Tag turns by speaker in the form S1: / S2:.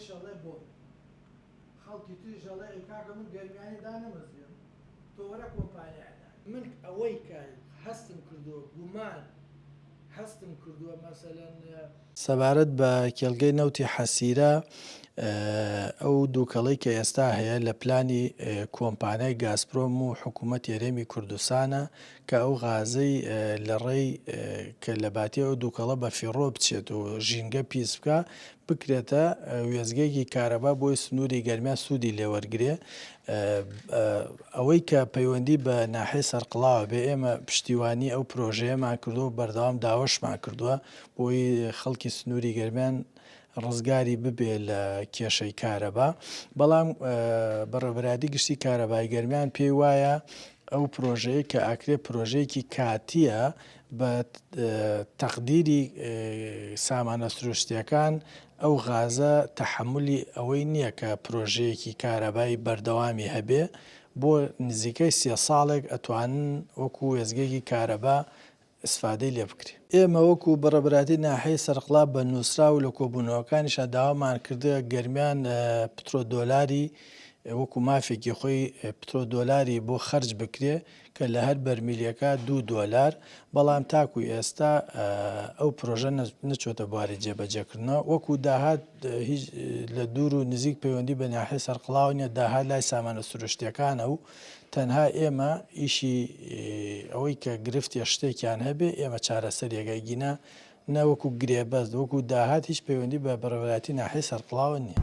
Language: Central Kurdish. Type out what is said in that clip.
S1: خەڵکەکەش ئەڵێ بۆ من. خەڵکی تریش ئەڵێ ئەی کاکە من گەرمیانی دانەمەزرێم تۆ وەرە کۆمپانیایە دانێ. من ئەوەی کە هەستم کردووە گومان هەستم کردووە مەسەلەن.
S2: سەبارەت بە کێڵگەی نەوتی حەسیرە، ئەو دووکەڵەی کە ئێستا هەیە لە پلانی کۆمپانیای گازپرۆم و حکوومەتی هەرێمی کوردستانە کە ئەو غازەی لە ڕێی کە لە باتی ئەو دووکەڵە بە فیڕۆ بچێت و ژینگە پیس بکا بکرێتە وێستگەیەکی کارەبا بۆی سنووری گەرمیان سوودی لێوەرگرێ. ئەوەی کە پەیوەندی بە ناحیەی سەرقڵاوە بێ ئێمە پشتیوانی ئەو پرۆژەیەمان کردووە و بەردەوام داوەشمان کردووە بۆی خەڵکی سنووری گەرمیان ڕزگاری ببێ لە کێشەی کارەبا، بەڵام بەڕێوەبەرایەتی گشتی کارەبای گەرمیان پێی وایە ئەو پرۆژەیە کە ئاکرێ پرۆژەیەکی کاتییە بە تەقدیری سامانە سروشتییەکان ئەو غازە تەحەمولی ئەوەی نییە کە پرۆژەیەکی کارەبای بەردەوامی هەبێ بۆ نزیکەی سێ ساڵێک ئەتوانن وەکو وێستگەیەکی کارەبا ئیسفادەی لێ بکرێ. ئێمە وەکو بەڕێوەبەرایەتی ناحیەی سەرقڵا بە نووسراو و لە کۆبوونەوەکانیشا داوامان کردووە گەرمیان پترۆدۆلاری وەکو مافێکی خۆی پترۆدۆلاری بۆ خەرج بکرێ کە لە هەر بەرمیلێکا دوو دۆلار، بەڵام تاکو ئێستا ئەو پرۆژە نەچۆتە بواری جێبەجێکردنەوە. وەکو داهات هیچ لە دوور و نزیک پەیوەندی بە ناحیەی سەرقڵاوە نیە، داهات لای سامانە سروشتیەکانە و تەنها ئێمە ئیشی ئەوەی کە گرفتێ شتێکیان هەبێ ئێمە چارەسەریەک ئەگینا نە وەکو گرێبەست وەکو داهات هیچ پەیوەندی بە بەڕێوەبەرایەتی ناحیەی سەرقڵاوە نیە.